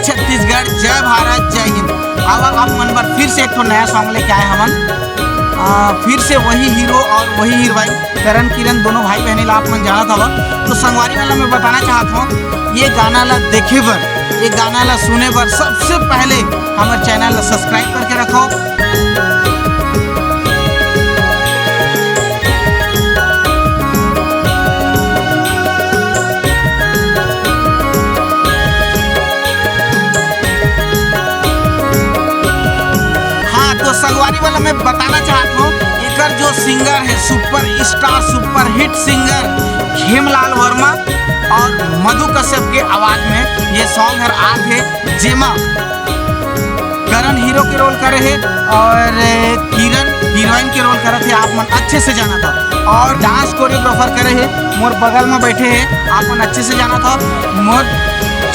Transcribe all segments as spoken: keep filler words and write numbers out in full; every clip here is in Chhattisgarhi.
छत्तीसगढ़, जय भारत, जय हिंद। अब आप मन बर फिर से एक ठो नया सॉन्ग लेके आए हमन। आ, फिर से वही हीरो और वही हीरोइन करण किरण दोनों भाई बहने ला आप मन जानत हव। तो संगवारी वाला मैं बताना चाहत हूँ, ये गाना ला देखे बर, ये गाना ला सुने बर सबसे पहले हमर चैनल ला सब्सक्राइब करके रखो। हाँ, तो संगवारी वाला मैं बताना चाहत हूँ, एकर जो सिंगर है, super star, super hit singer Khemlal Verma और मधु कश्यप के आवाज में ये सॉन्ग हर आत है, जेमा करण हीरो के रोल करे है और किरण हीरोइन के रोल करत है। आप मन अच्छे से जानत हव। और डांस कोरियोग्राफर करे है, मोर बगल में बैठे है, आप मन अच्छे से जानत हव। मोर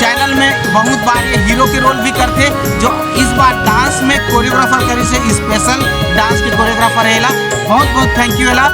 चैनल में बहुत बार ये हीरो के रोल भी करथे, जो इस बार डांस में कोरियोग्राफर करे से स्पेशल डांस के कोरियोग्राफर है एला। बहुत बहुत थैंक यू एला।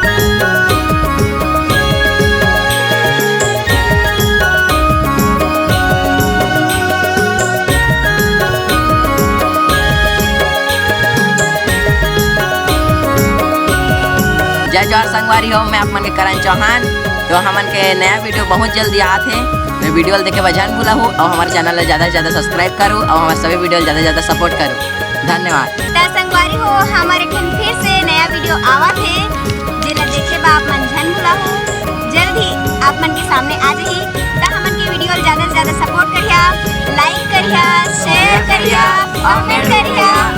जय जोहार संगवारी हो, मैं आप मन के करण चौहान। तो हमन के नया वीडियो बहुत जल्दी आत हे, तो वीडियो ल देखे बर झन भूलहू और हमारे चैनल ला ज्यादा से ज्यादा सब्सक्राइब करू और हमारे सभी वीडियो ल ज्यादा से ज्यादा सपोर्ट करू। धन्यवाद। त संगवारी हो, हमर एक ठन फिर से नया वीडियो आवत हे, जेला देखे बर आप मन झन भूलहू। जल्द ही आप मन के सामने आ जाही। त हमन के वीडियो ल ज्यादा से ज्यादा सपोर्ट करिहा, लाइक करिहा, शेयर करिहा, कमेंट करिहा।